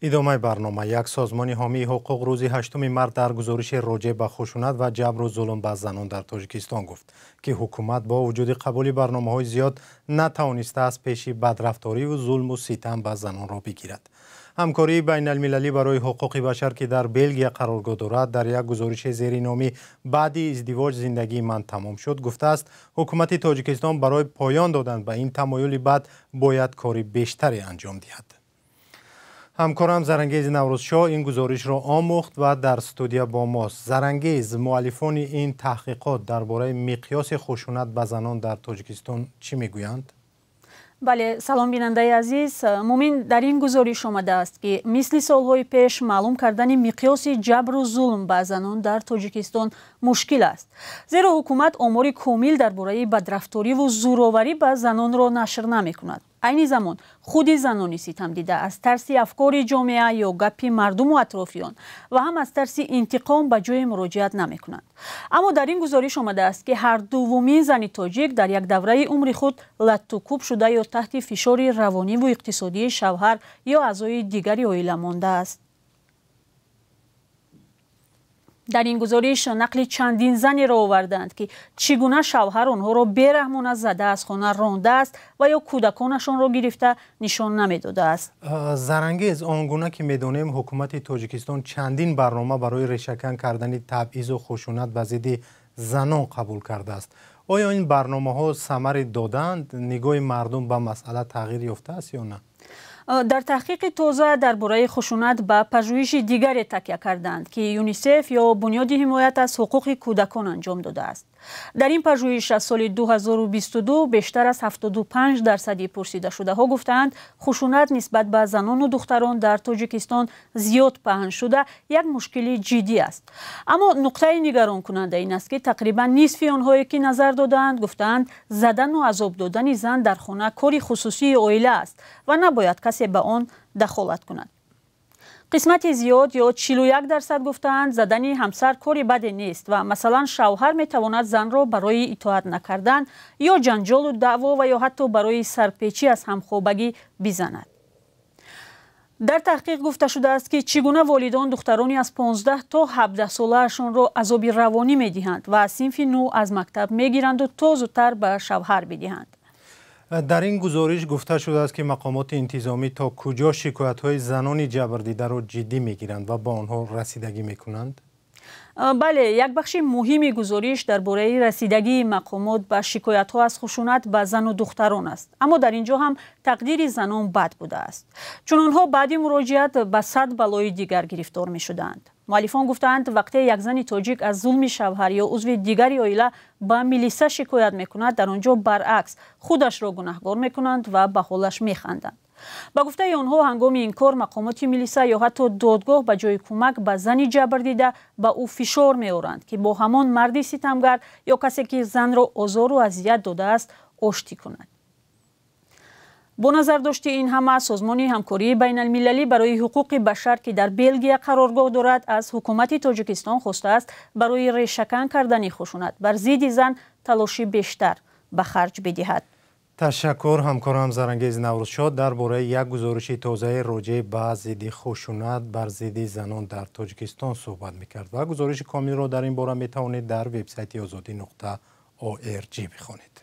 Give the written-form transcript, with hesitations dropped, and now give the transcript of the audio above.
Идомаи барнома. Як созмони ҳомии ҳуқуқ рӯзи 8 март дар гузориши роҷеъ ба хушунат ва ҷабру зулм ба занон дар Тоҷикистон гуфт, ки ҳукумат бо вуҷуди қабули барномаҳои зиёд натавонистааст пеши бадрафториву зулму ситам ба занонро бигирад. Ҳамкории байналмилалӣ барои ҳуқуқи башар, ки дар Белгия қароргоҳ дорад, дар як гузориши зери номи «Баъди издивоҷ зиндагии ман тамом шуд» гуфтааст, ҳукумати Тоҷикистон барои поён додан ба ин тамоюли бад бояд кори бештаре анҷом диҳад. Ҳамкорам Зарангез Наврӯзшоҳ ин гузоришро омӯхт ва дар студия бо мост. Зарангез, муаллифони ин таҳқиқот дар бораи миқёси хушунат ба занон дар Тоҷикистон чӣ мегӯянд? Бале, салом, бинандаи азиз. Мумин, дар ин гузориш омадааст, ки мисли солҳои пеш маълум кардани миқёси ҷабру зулм ба занон дар Тоҷикистон мушкил аст, зеро ҳукумат омори комил дар бораи бадрафториву зӯроварӣ ба занонро нашр намекунад. Айни замон худи занони ситамдида аз тарси афкори ҷомеа ё гапи мардуму атрофиён ва ҳам аз тарси интиқом ба ҷое муроҷиат намекунанд. Аммо дар ин гузориш омадааст, ки ҳар дуввумин зани тоҷик дар як давраи умри худ латтукӯб шуда ё таҳти фишори равониву иқтисодии шавҳар ё аъзои дигари оила мондааст. Дар ин гузориш нақли чандин занеро овардаанд, ки чӣ гуна шавҳар онҳоро бераҳмона зада, аз хона рондааст ва ё кӯдаконашонро гирифта нишон намедодааст. Зарангез, он гуна ки медонем, ҳукумати Тоҷикистон чандин барнома барои решакан кардани табъизу хушунат ба зидди занон қабул кардааст. Оё ин барномаҳо самаре додаанд? Нигоҳи мардум ба масъала тағйир ёфтааст ё на? Дар таҳқиқи тоза дар бораи хушунат ба пажӯҳиши дигаре такя карданд, ки ЮНИСЕФ ё Бунёди ҳимоят аз ҳуқуқи кӯдакон анҷом додааст. Дар ин пажӯҳиш аз соли 2022 бештар аз 75% пурсидашудаҳо гуфтаанд, хушунат нисбат ба занону духтарон дар Тоҷикистон зиёд паҳн шуда, як мушкили ҷиддӣ аст. Аммо нуқтаи нигаронкунанда ин аст, ки тақрибан нисфи онҳое, ки назар додаанд, гуфтаанд, задану азоб додани зан дар хона кори хусусии оила аст ва набояд касе ба он дахолат кунад. Қисмати зиёд ё 41% гуфтаанд, задани ҳамсар кори баде нест ва масалан шавҳар метавонад занро барои итоат накардан ё ҷанҷолу даъво ва ё ҳатто барои сарпечӣ аз ҳамхобагӣ бизанад. Дар таҳқиқ гуфта шудааст, ки чӣ гуна волидон духтарони аз 15 то 17 солаашонро азоби равонӣ медиҳанд ва аз синфи 9 аз мактаб мегиранду то зудтар ба шавҳар бидиҳанд. Дар ин гузориш гуфта шудааст, ки мақомоти интизомӣ то куҷо шикоятҳои занони ҷабрдидаро ҷиддӣ мегиранд ва ба онҳо расидагӣ мекунанд? Бале, як бахши муҳими гузориш дар бораи расидагии мақомот ба шикоятҳо аз хушунат ба зану духтарон аст. Аммо дар ин ҷо ҳам тақдири занон бад будааст, чун онҳо баъди муроҷиат ба сад балои дигар гирифтор мешуданд. Муаллифон гуфтаанд, вақте як зани тоҷик аз зулми шавҳар ё узви дигари оила ба милиса шикоят мекунад, дар он ҷо баръакс худашро гунаҳгор мекунанд ва ба ҳолаш механданд. Ба гуфтаи онҳо, ҳангоми ин кор мақомоти милиса ё ҳатто додгоҳ ба ҷои кӯмак ба зани ҷабрдида ба ӯ фишор меоранд, ки бо ҳамон марди ситамгар ё касе, ки занро озору азият додааст, оштӣ кунад. Бо назардошти ин ҳама, Созмони ҳамкории байналмилалӣ барои ҳуқуқи башар, ки дар Белгия қароргоҳ дорад, аз ҳукумати Тоҷикистон хостааст, барои решакан кардани хушунат бар зидди зан талоши бештар ба харҷ бидиҳад. Ташаккур. Ҳамкорам Зарангез Наврӯзшоҳ дар бораи як гузориши тозаи роҷеъ ба зидди хушунат бар зидди занон дар Тоҷикистон суҳбат мекард ва гузориши комилро дар ин бора метавонед дар вебсайти озодӣ.org бихонед.